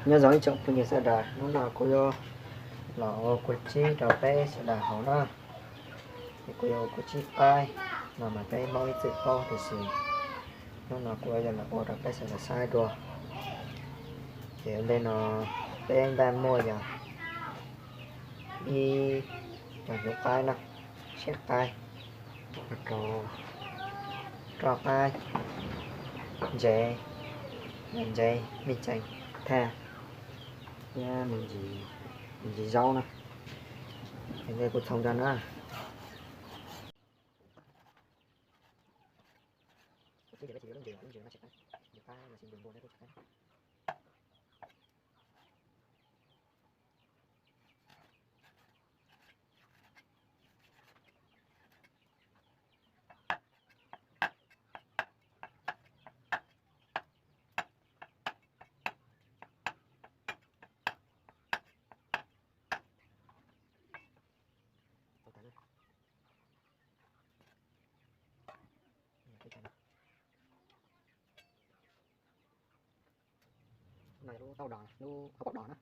Nyob zoo ib tsoom phooj ywg sawv daws, hnub no kuv yuav los ua kua tsib rau peb sawv daws haus na. Ces kuv yuav ua kua tsib qaib no mas peb Hmoob ib txwm paub tiam sis hnub no kuv yuav los ua rau peb sawv daws saib dua. Ces ua ntej no peb npaj muaj yog ib co hnyuv qaib na, siab qaib, rau roj qaib, ntsev, ntsev me cees thaj, thiab me ntsis zaub na. Ces kuv txhoov rau na. No yog lub taub dos, lub hauv paus dos na.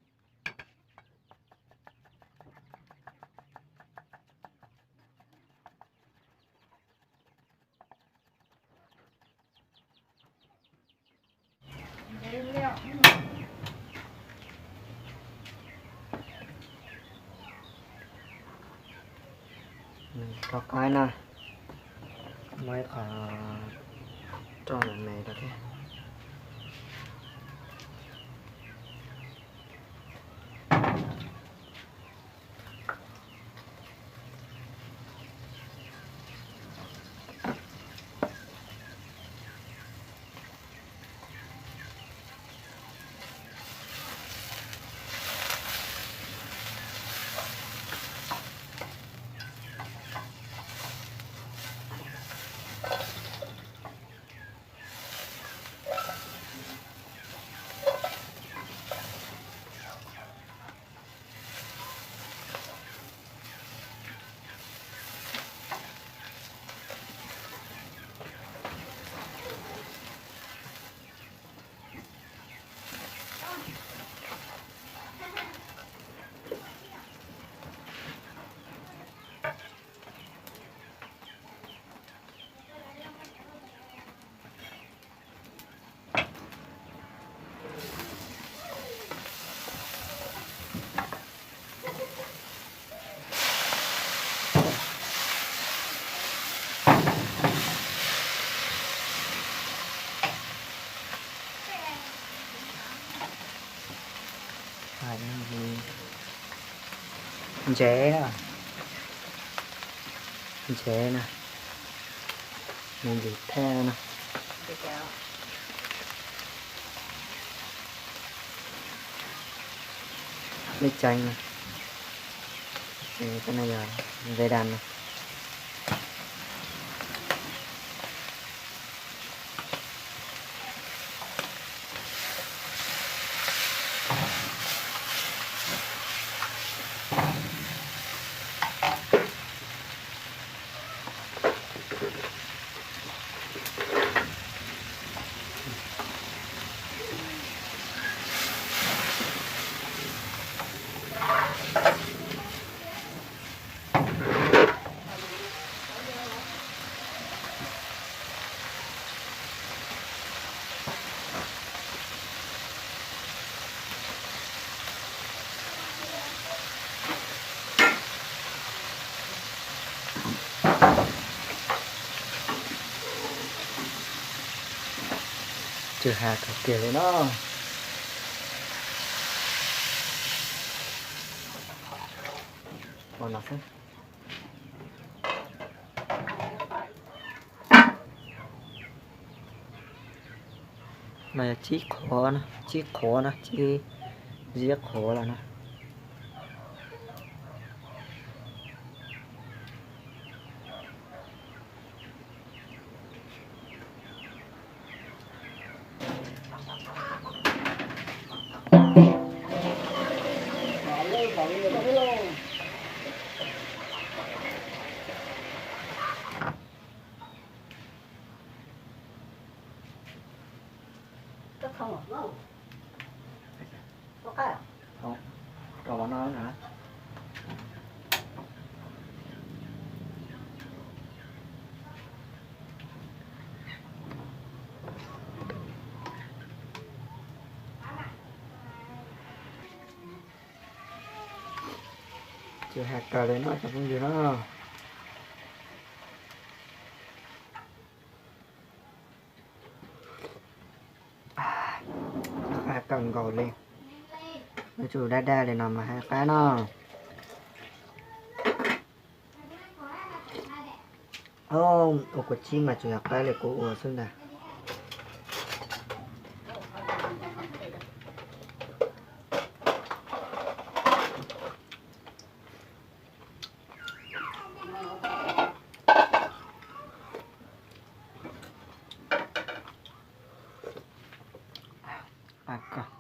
Rau qaib na, muab ib qho roj me me rau thiab. Ntsev na, ntsev na, me ntsis thaj na, me cees na, tej no yog ve das na. Tsw ha kawg kiag li no. Ua no xwb. No yog tsib qhuav na, tsib qhuav na, tsib ziab qhuav lawm na. Tsis has kawg li no cov phooj ywg no. Qab kawg nkaus li. Yuav tsum daj daj li no mas hais qab no. Ua kuv tsib mas tsuas yog qab li kuv ua xwb ntag. Qab kawg.